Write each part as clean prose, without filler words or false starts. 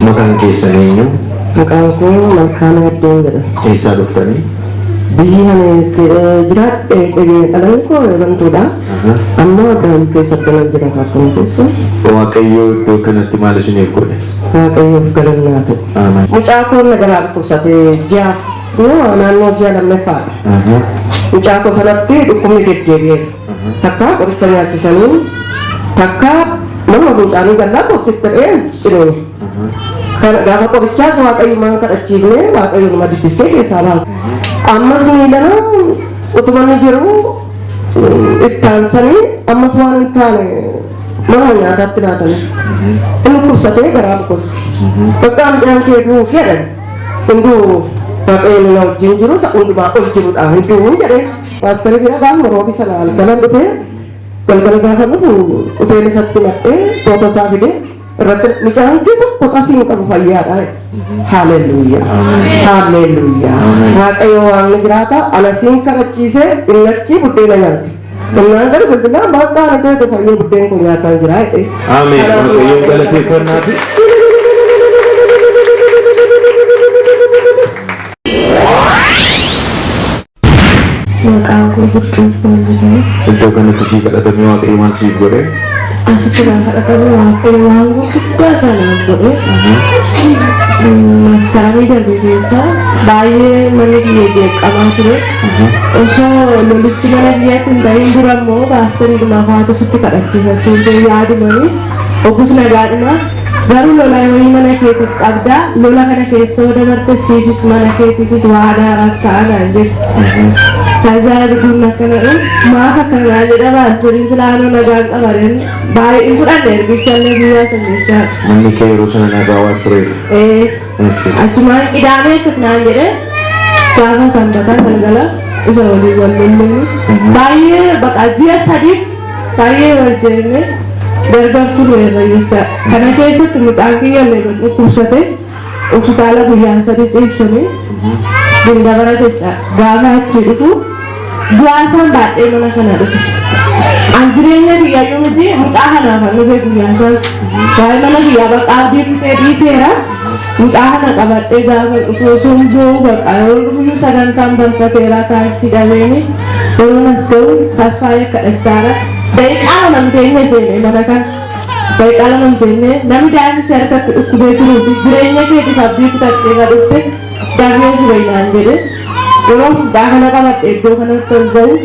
Maqaan keessan eenyu? Maqaan koo Malkaana Heddeen jedhama. Eessaa dhuftanii? Biyyi ani itti jiraadhe dhalanni koo Eebantuudha. Amma Daawi keessatti nan jira Kaartuum keessa. Waaqayyo iddoo kanatti maal isiniif godhe? Waaqayyoof galanni haa ta'u. Ameen. Mucaa koo na jalaa dhukkubsate ji'a naannoo ji'a lammaffaadha. Mucaa koo sanatti dhukkubni deddeebi'eera. Takka qoricha nyaachisanii takka nama fincaanii gallaa kooftitti ta'ee ciniine. Gaafa qorichaas waaqayyumaan kadhachiifne waaqayyoon maddiskee keessaa baase. Ammas miilana utuma inni jiru ittaansanii ammas waan hin taane manuma nyaataatti laatanii. Inni dhukkubsatee garaa dhukkubse. Bakka mucaan kee du'uuf jedhan hunduu waaqayyoon na wajjin jiru isa hundumaa ol jirudha hin du'uun jedhee. Paasterii bira gaafa roobi sana galgala dhufee galgala gaafa dhufu dhufeen isatti madhee footoo isaa fidee irratti mucaan kee tokko qasii hin qabu fayyaadha. Haaleluyyaa. Haaleluyyaa. Waaqayyo waan jiraata anasiin kadhachiisee innachi buddeena nyaate. Innaan gara bilbilaan bakka ani ta'e fayyee buddeen kun nyaataa jira jedhee. Ameen. Waaqayyoon galateeffannaafi. Maqaan koo Burqee Boonjii. Iddoo kanatti sii kadhatamee Waaqayyo maal siif godhe? Asitti gaafa kadhatamu Waaqayyo waan gurguddaa sanaaf godhe. Maskaramii darbe keessa baay'ee manni kiyya jeeqamaa ture. Osoo lolichi mana kiyyaatti hin ta'in dura immoo paasterii dhumaaf haatu sitti kadhachiifachuu hin yaadumanii ogus nagaadhuma. Garuu lola wayii mana keetiif qabda. Lola kana keessa yoo dabarte siifis mana keetiifis waan haaraaf ta'a naan jedhu. Kazaa gidduun akkana maaf akkanaa jedha paasteriin silaanoo nagaan qaban baay'ee hin fudhanne ergichallee guyyaa san jecha. Manni kee yeroo sana nagaa waan tureef. Achumaan qidaamee akkas naan jedhe gaafa sanbataa galgala isa waliin wal lolleenu baay'ee baqa ji'a sadiif baay'ee wal jeenne gargar turreerra jecha. Kana keessatti mucaan kiyya illee dhukkubsate hospitaala guyyaa sadii ciibsanii dindabara jecha gaafa achii dhufu du'aa isaan baadhee mana kana dhufe. An jireenya kiyyayyuu miti mucaa kanaaf an dhufe guyyaa isaan waa'ee mana kiyyaa bakka abdii kutee dhiiseera. Mucaa kana qabadhee gaafa dhufu osoo hin boo'u bakka yeroo dhufuyyuu sagantaan barfateera taaksii dhabeeni yeroo nas ga'u tasfaayee kadhachaara. Daqiiqaa lama hin teenye seenee mana kana. Daqiiqaa lama hin teenye namni daa'imni ishee harkatti dhukkubee jiruu fi jireenya keetiif abdii kutattee ka dhufte dafee si bayyaan jedhe. Yeroo mucaa kana qabadhe iddoo kanatti ol ba'u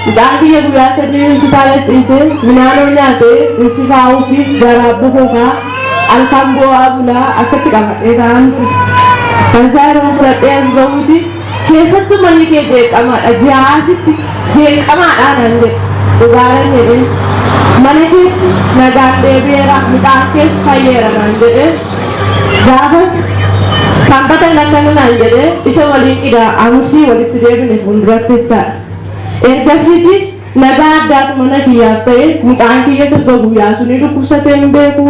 mucaan kiyya guyyaa sadii hospitaala ciisee minaanoo nyaatee ibsi kaa'uu fi garaa bokokaa halkan boo'aa bulaa akkatti qabadhee taa'an ture. Kan isaa yeroo fudhadhee as ba'uuti keessattuu manni kee jeeqamaadha ji'aasitti jeeqamaadha naan jedhe dhugaadha jedheen mana keetti nagaan deebi'eera mucaan kees fayyeera naan jedhe gaafas sanbata lakkana naan jedhe isa waliin qidaa amusii walitti deebine fuulduratti jechaadha. Ergasiiti nagaa addaatu mana kiyyaaf ta'e mucaan kiyya sirba guyyaa sunii dhukkubsatee hin beeku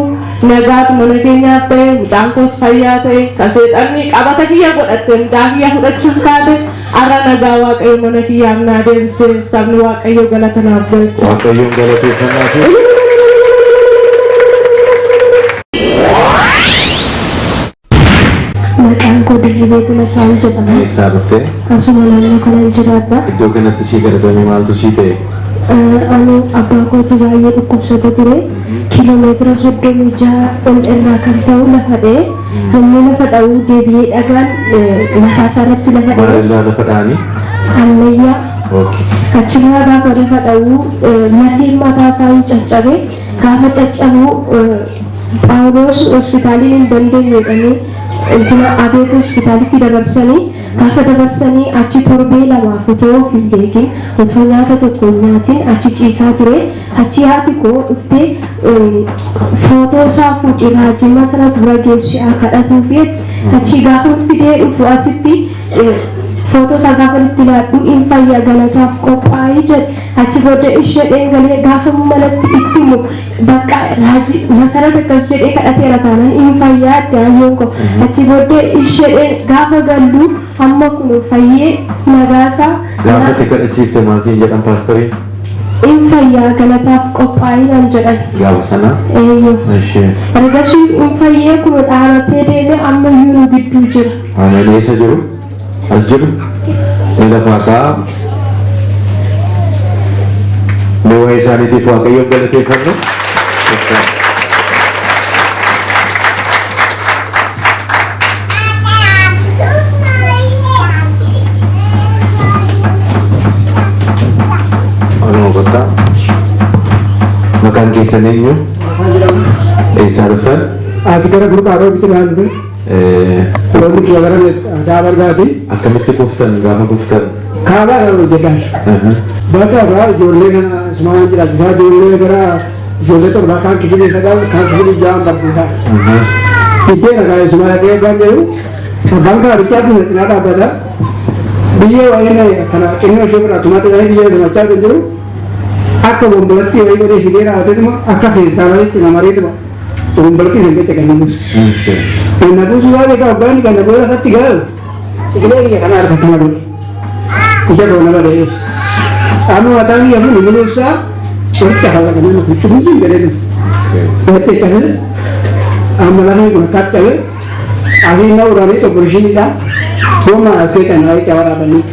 nagaatu mana keenyaaf ta'e mucaan koos fayyaa ta'e ka seexanni qabata kiyya godhatte mucaa kiyya fudhachuuf kaate har'a nagaa waaqayyo mana kiyyaaf naa deebise sabni waaqayyo galata naaf galche. Waaqayyoon galateeffannaafi. Maqaan koo Dirribee Tulasaa jedhama. Eessaa dhuftee? Asuma naannoo kanan jiraadha. Iddoo kanatti sii kadhatamee maaltu sii ta'e? Ani abbaa kootu baay'ee dhukkubsate ture. Kiiloomeetira 36 ol irraa kan ta'u lafa dha'e. Yommuu lafa dha'u deebi'ee dhagaan mataa isaa irratti lafa dha'e. Maalirraa lafa dha'anii? Ammayyaa. Achirraa gaafa lafa dha'u lafeen mataa isaa hin caccabe. Gaafa caccabu Phaawulos hospitaaliin hin dandeenye jedhanii intina Abeet hospitaalitti dabarsanii gaafa dabarsanii achi torbee lamaaf otoo hin beekin otoo nyaata tokko hin nyaatin achi ciisaa ture. Achi haati koo dhuftee footoo isaa fuudhee raajii masara dura geessi haa kadhatuu fi achi gaafa fidee dhufu asitti footoo isaa gaafa itti laadhu hin fayya galataaf qophaa'ee jedhe. Achi booda ishee dheengalee gaafa manatti itti himu bakka raajii masarata akkas jedhee kadhateera taanaan hin fayyaa itti hayyoon koo. Achi booddee ishee gaafa gallu amma kun fayyee nagaasaa. Gaafa itti kadhachiifte maal siin jedhan paastoriin? In fayyaa galataaf qophaa'ii naan jedhan. Gaafa sana. Eeyyuu. Ishee. Ergasii in fayyee kun dhaabatee deemee ammayyuu nu gidduu jira. Ameen. Eessa jiru? As jiru? Ni lafaa ka'a. Mee waa'ee isaaniitiif Waaqayyoon galateeffannu. Walumaa kottaa. Maqaan keessan eenyu? Eessaa dhuftan? As gara Burqaa Roobitti ilaalu roobni kiyya gara daa bargaati. Akkamitti kuftan gaafa kuftan? Kaabaa irra hojjetan. Bakka irraa ijoollee kana isumaan jiraachisaa ijoollee gara ijoollee torbaa kaan kifilii 9 kaan kifilii 6 barsiisaa. Iddeen dhagaa isumaan dhaqee kan jedhu abbaan kaabichaa kun cinaa dhaabbata. Biyyee waa'ee kana xinnoo ishee bira tumaatti dhahee biyyee tumachaa kan jiru akka bombolatti wayii godhee fidee raawwateetuma akka keessaa walitti namareetuma bombolatti isin jecha kan namuus. Kan nabuusu waan egaa abbaan kan naboo lafatti gaalu ciqilee kiyya kana harkatti na godhe. Ija koo nama dha'ee. Amma mataan kiyya kun mul'uusaa qoricha haala kana nama cufuusin jedhee ture. Qoricha cabee amma lafee kun akkaatti cabee asiin na uranii obbolishiidha. Goma as keessa na wayitti waraabanii.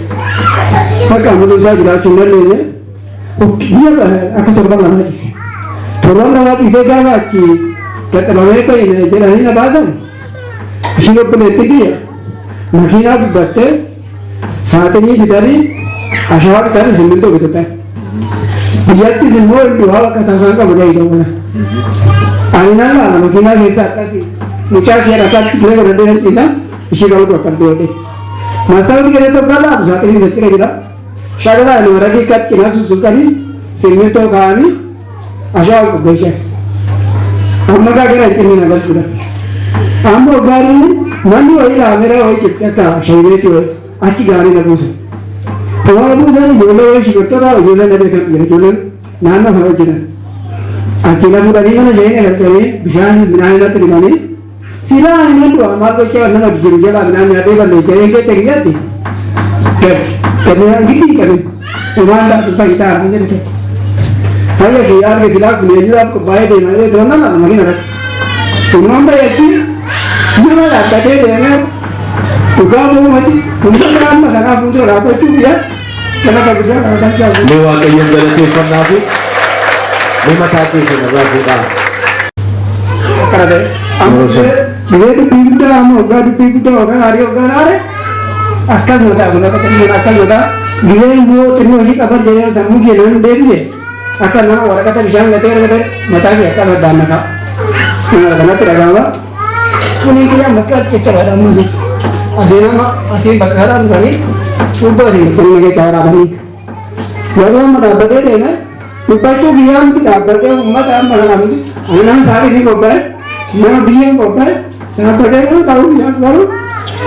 Bakka mul'uusaa jiraachuu hin dandeenye. Biyya akka torban lamaa ciise. Torban lamaa ciisee gaafa achi dadhabamee bahe jedhanii na baasan. Ishiin obboleetti kiyya makiinaa gubbattee saaxinii bitanii ashawaa bitanii simmintoo bitatan. Biyyattis immoo du'aa bakka taasisaan qabu gahee dawwala. Ani nan laala makiinaa keessa akkasii mucaa kiyya dhaqaatti ture godhadhee nan ciisa ishii qabu akkas godhadhee. Mastaawwanni keessatti tokko laatu saaxinii isa cira jira. Shagalaa inni waradii kan cinaa sussuqanii simmintoo kaa'anii ashawaa qopheessan. Amma gaa gara hin na galchuudha. Amma gaariin manni wayii laamera wayii cibxee akka shaybeetii wayii achi gaarii na buusan. Waa buusan ijoollee wayii shigartoota ijoollee na beekan jira ijoolleen naannoo kana hojjetan. Achi na fuudhanii mana shayii galchanii bishaan midhaan irratti dibanii silaa ani nan du'a maal gochaa nama jiru jalaa midhaan nyaatee balleessee eeggatte kiyyaatti gadi gadi giddi hin qabin. Umaan laatu fayyitaa argaa jedhu tokko. Fayya kiyya arge silaa kun eenyuudhaaf qophaa'ee deemaa jedhee to'annaa laata makiina irratti. Umaan bayyatti nama dhaabbatee deemee dhugaa bu'uumatti humna amma sanaa fuuldura dhaabbachuu biyya galata guddaa kana galchaa. Mee Waaqayyoon galateeffannaa fi mee mataa keessan irraa fuudhaa. Akkana ta'e. Amma Gizee dubbii guddaa amma waggaa dubbii guddaa waggaa gaarii waggaa gaare akkas mataa kun akka xinnoon akkas mataa gizee immoo xinnoo ishii qaban jedhee sammuu kee namni deebise akka nama waraqata bishaan gatee argate mataa kee akka addaan naqaa. Kanatti dhaga'ama. Kuni kiyya bakka caccabaadha ammas. Asiin amma asiin bakka kanaa dhufanii gubbaa asiin qonna keessa waraabanii. Yeroo amma dhaabbatee deeme dubbachuu biyyaa miti dhaabbatee uummata amma kana miti. Ani nama sa'aatii fi qophaa'e nama biyyeen qophaa'e dhaabbatee nama ta'uu biyyaaf garuu.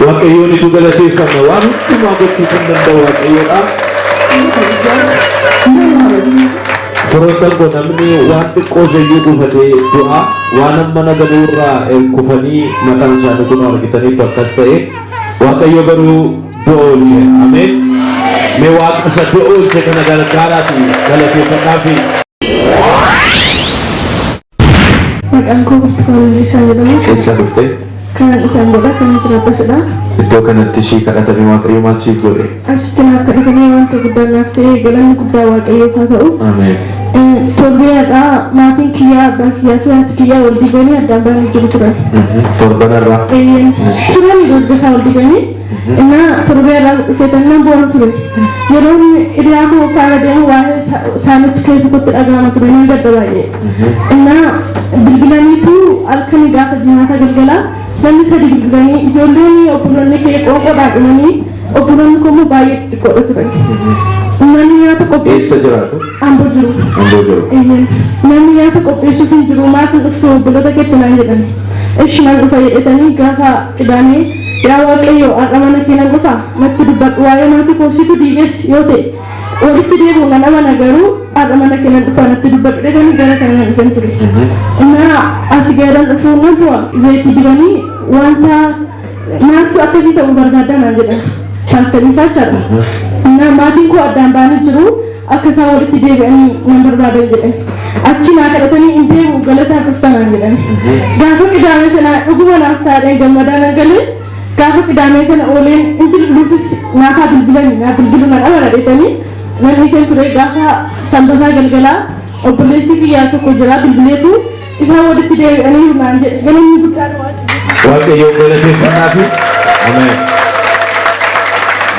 Waaqayyoon itu galateeffanna waan hundumaa gochuu kan danda'u Waaqayyoodha. Firoottan koo namni waan xiqqoo zayyuu gufatee du'a waan amma naganuu irraa kufanii mataan isaanii kun argitaniif akkas ta'e Waaqayyo garuu du'a oolche. Ameen. Mee Waaqa isa du'a oolche kana gargaaraati galateeffadhaafi. Maqaan koo Burtukaan Lalisaa jedhama. Eessa dhufte? Kanan dhufe Amboodha, kanan jiraadhasidha. Iddoo kanatti ishii kadhatame Waaqayyo maal siif godhe? Asitti naaf kadhatamee wanta guddaa naaf ta'e galanni guddaa Waaqayyoof haa ta'u. Ameen. Torbee har'aa maatiin kiyyaa abbaa kiyyaa fi haati kiyyaa wal diiganii addaan bahanii jiru turan. Torban irraa. Turani gaggeessaa wal diiganii. Innaa torbee irraa dhufee tannaan boona ture. Yeroon hiriyaa koo faana deemu waa'ee isaaniitu keessa kootti dhaga'ama ture nan gadda baay'ee. Innaa bilbilaniitu halkanii gaafa jimaata galgalaa namni sadi bilbilanii ijoolleen obboloonni kee qoonqoodhaan dhumanii obboloonni koo immoo baay'ee xixiqqoodha turan. Namni nyaata qopheessu. Eessa jiraatu? Amboo jiru. Amboo jiru. Namni nyaata qopheessuuf hin jiru maaf hin dhuftu obboloota keetti naan jedhan. Ishi nan dhufa jedhetanii gaafa qidaamee yaa Waaqayyo har'a mana kee nan dhufa natti dubbadhu waa'ee maatii koo situ diiges yoo ta'e walitti deebi'u nan amana garuu har'a mana kee nan dhufa natti dubbadhu jedhanii gara kana nan dhufan ture. Innaa as garan dhufuu nan bu'a zayitii dibanii wanta maaltu akkasii ta'uu barbaadda naan jedhan paasterii faachaadha. Innaa maatiin koo addaan ba'anii jiru. Akka isaan walitti deebi'anii nan barbaadan jedhan. Achi naa kadhatanii hin deemu galataa dhuftanaan jedhan. Gaafa qidaamee sana dhuguma naaf taadhee gammadaa nan galee gaafa qidaamee sana ooleen hin bilbiluufis naafaa bilbilanii naa bilbilu nan amana dheetanii nan dhiiseen ture. Gaafa sanbataa galgalaa obboleessi kiyyaa tokko jira bilbileetu isaan walitti deebi'aniiru naan jedhe. Galanni guddaan Waaqayyo. Waaqayyoon galateeffannaa fi Ameen.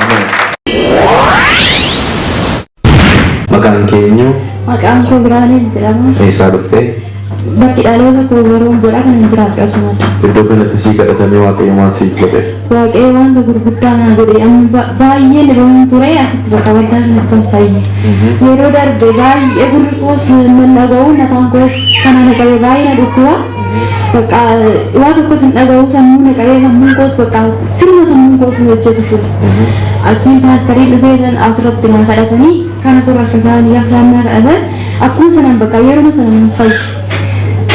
Ameen. Maqaan keenyu? Maqaan koo Biraaneen jedhama. Eessaa dhuftee? Bakki dhaloota koo garuu godha kan hin jiraadhu asumatti. Iddoo kanatti sii kadhatamee Waaqayyo maal siif godhe? Waaqayyo wanta gurguddaa naa godhe. Ani baay'ee dhibamuun ture asitti bakka waldaa kanatti kan fayye. Yeroo darbe baay'ee gurri koos nan dhaga'u, mataan koos kana na qabe baay'ee na dhukkuba. Bakka waa tokkos hin dhaga'u, sammuu na qabee sammuun koos bakka sirna sammuun koos hin hojjetu ture. Achiin paastarii dhufee san asirratti naa kadhatanii kana turre akka isaanii gaafa isaan naa kadhatan akkuma sanaan bakka yeroo sana nan fayye.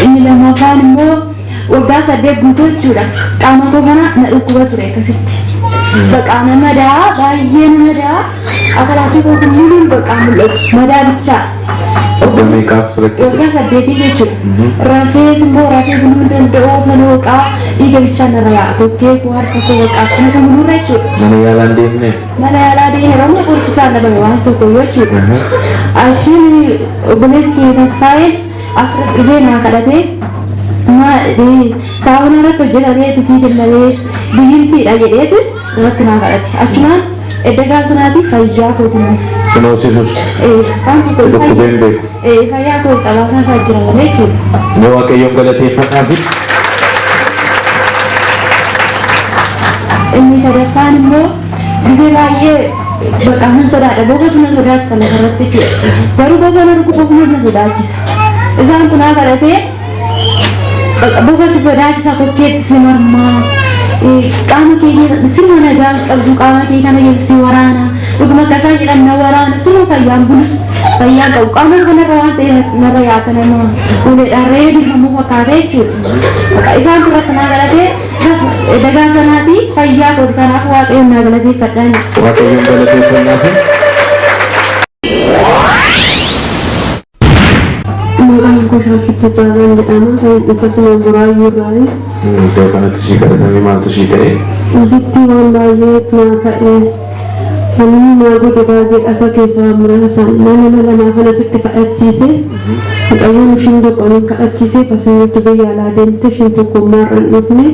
Inni lammaffaan immoo waggaa 8 guutuu jechuudha. Qaama koo kana na dhukkuba ture akkasitti. Bakka na madaa baay'ee na madaa akalaatii koo kun muluun bakka mul'atu madaa bichaa. Waggaa meeqaaf si rakkise? Waggaa 8 jechuudha. Rafee immoo rafee buluu hin danda'u fanooqaa dhiiga bichaa narra yaa'a kokkee koo harka koo bakka akkuma kun mul'urra jechuudha. Mana yaalaa hin deemnee? Mana yaalaa deemee ramuu qorichisaan dhabame waan tokko jechuudha. Achiin obboleessi kee Tasfaayeen asirratti dhufee naa kadhatee saawunaa irratti hojjetameetu sii kennamee biyyintiidha jedheeti irratti naa kadhate. Achumaan edda gaafa sanaati fayyaa kootu naaf. Sin hoosisus? Waan tokko Si dhukkubee hin beeku? Fayyaa koo qabaataa isaa jira malee jechuudha. Mee Waaqayyoon galateeffadhaa fi Inni sadaffaan immoo gisee baay'ee bakka nan sodaadha. Bofatu na sodaachisa lafarratti jechuudha. Garuu bofa na dhukkuba na sodaachisa. Isaan kun haa kadhatee bofa si sodaachisa kokkeetti si mormaa qaama kee sirna nagaa qabdu qaama kee kana keessa si waraana. Dhuguma akka isaan jedhan na waraana sirna fayyaan bulus fayyaan qabu qaama kanarra waan ta'e narra yaata nama uleedhaan reebifamu fakkaata jechuudha. Bakka isaan turatti naa galatee dagaa sanaati fayyaa kooti kanaaf Waaqayyoon naa galateeffadhaan. Waaqayyoon galateeffannaa fi Maqaan koo Shaakkicha Caalaan jedhama. Akkasuma Buraayyuu irraayi. Iddoo kanatti sii kadhatamee maaltu sii ta'e? Hojiitti waan baay'ee naa ta'e. Namni naa godhe baay'ee dhasa keessaa muraasa. Nama lamaa kana sitti kadhachiise. Mucayyoon ishiin tokko ani kadhachiise akkasumas biyya alaa deemte ishiin tokko immoo hin dhufne.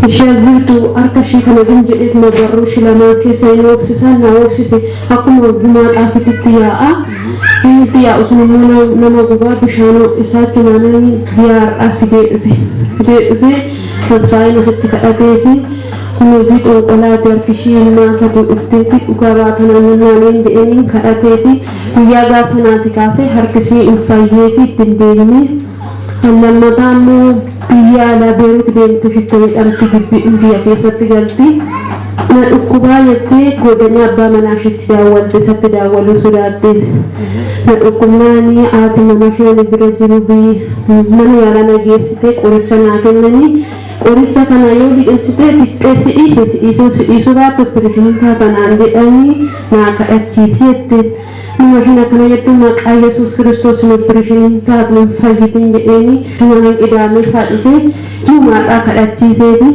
Ishee as jirtu harka ishii kana zim jedheetuma barruu ishii lamaan keessa hin hooksisa na hooksise akkuma gumaa xaafititti yaa'a. Inni itti yaa'u sun immoo nama gubaa bishaan isaatti naannoo ji'a har'aa fidee dhufe. Fidee dhufee Tasfaayeen asitti kadhatee fi kunuunfi xonqolaati harki ishii naafatu dhufteetti dhugaa baatan naanneen jedhanii kadhatee fi guyyaa gaafa sanaati kaasee harki ishii hin fayyee fi ittiin deemne. Lammataa immoo biyya alaa Beeruut deemtu shittoo jedhamti gibbii biyya keessatti galti. Na dhukkubaa jettee godina abbaa manaa isheetti daawwalte isatti daawwaluu sodaatteet. Na dhukkubnaanii haati manaa ishee ani bira jiru mana yaalaa na geessitee qoricha naa kennanii qoricha kana yoo liqimsitee fixxee si dhiise si dhiisuu si dhiisuu baattu opereeshinii taatanaan jedhanii naa kadhachiisi jette. Nama isheen akkana jettu maqaa Yesuus Kiristoos opereeshinii taatu hin fayyitin jedheeni mana qidaamee isaa dhufee jimaadhaa kadhachiiseefi.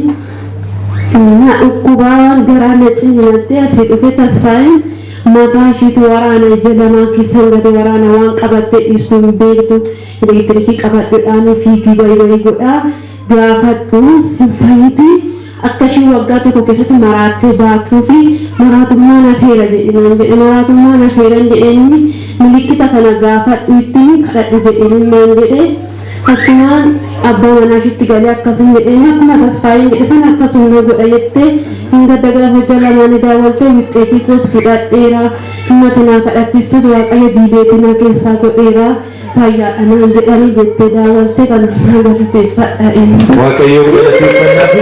Na dhukkubaa garaa na ciniinattee asii dhufe Tasfaayeen mataa ishiitu waraana ija lamaan keessan gadi waraana waan qabattee dhiistu hin beektu elektirikii qabadhuudhaan fiigii bayi godhaa gaafadhu hin fayyiti akka ishiin waggaa tokko keessatti maraattee baatuu fi maraatummaa na feera jedhinaan jedhe maraatummaa na feeran jedheenni milikkita kana gaafadhu ittiin kadhadhu jedheeninaan jedhe. Achumaan abbaa manaa ishiitti galee akkasin jedheen akkuma Tasfaayeen jedhe sana akkasuma godha jettee hin gadda gaafa hojja lamaanii daawwaltee wixxeetii koos fudhadheera himmati naa kadhachiistus Waaqayyo diibeetii na keessaa godheera fayyaadha naan jedhanii jettee daawwaltee kan na galateeffadha. Waaqayyoon galateeffannaa fi